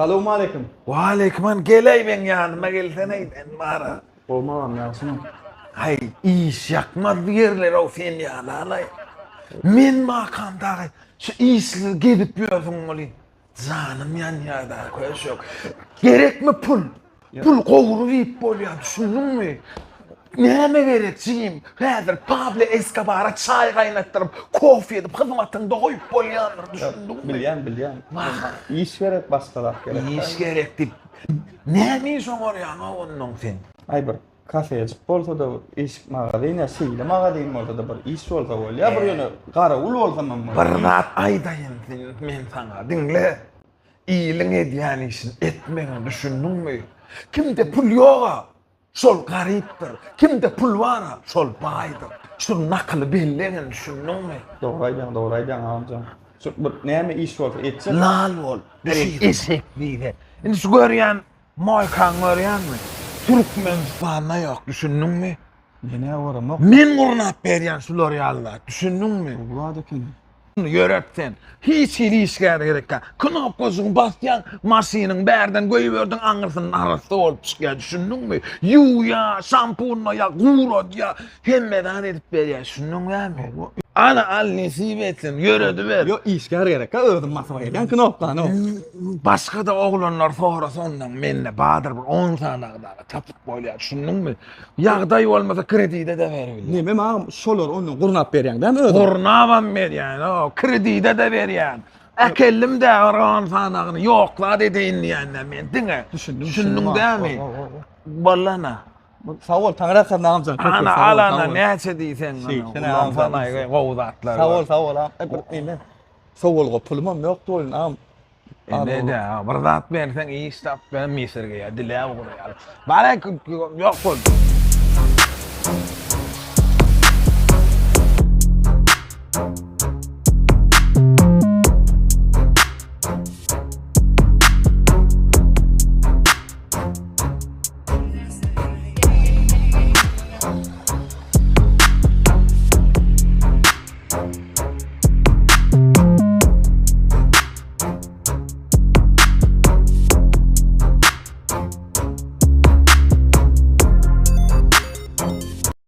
Salowmaleýkim. Waleýkim geleý meň ýanyma gelseneý sen bara. Gowmy agam ýagşymy? Haý iş ýakmaz ýerler-ow sen ýaly-alaý. Men makam dagy şu işsiz gezip ýörsüň welin janym ýanýar-da köşek. Gerekmi pul? Pul gowrup iýip bolýar düşündiňmi? Näme gerek jigim? Häzir Pablo Eskobara çaý gaýnatdyryp, kofe edip hyzmatyňda goýup bolýandyr düşündiňmi? Bilýän, bilýän. Iş gerek, başga zat gerek. Iş gerek diýip. Näme iş oňarýaň-ow onnoň sen? Aý bir kafejik bolsa-da bir iş magazin ýa şeýle magazin bolsa-da bir iş bolsa bolýar. Bir ýöne garawul bolsam hem bolýar. Bir zat aýdaýyn sen men saňa diňle. Iliň edýän işini etmegin düşündiňmi? Kimde pul ýoga şol garypdyr. Kimde pul bara şol baýdyr. Şu nakyly bellegin düşündiňmi? Dogry aýdýaň dogry aýdýaň agamjan. Şu bir näme iş bolsa etjek. Lal bol. Eşek diýse. Indi şu görýän moýkaňy görýäňmi? Türkmenistanda ýok düşündiňmi? Men-ä göremok. Men gurnap berýän şular ýaly zat düşündiňmi? Gowy zat ekeni. Ýöret sen. Hiç hili işgär gerek däl. Knopkajygy basýaň, maşynyň bärden goýberdiň, aňyrsyndan arassa bolup çykýar, düşündiňmi? Ýuwýar, şampunlaýar, guradýar, hemme zat edip berýär, düşündiňmi? Ana, al nesip etsin, ýörediber. Ýok, işgär gerek-ä, özüm basyp aýyrýan knopkany. Başga-da oglanlar sorasa ondan mende bardyr bir on sany agdara tapyp bolýar, düşündiňmi? Ýagdaý bolmasa kredide-de beribilýär. Neme agam şolary ondan gurnap berýäň dämi özüň? Gurnabam berýän, o kredide-de berýän. Äkeldim-dä bir on sanagyny, ýok zat edeýin diýende men diňe. Düşündim, Düşündiň dämi? Bollana. Sag bol, Taňry ýalkasyn agamjan. Ana, al ana, näçe diýseň, ulansan gowy zatlar. Sag bol, sag bol agam. Bir neme? Sowalga pulumam ýokdy welin agam. Indi-de bir zat berseň iş tap, ben misirgeýär, diläp ugraýar. Bara ýok bol.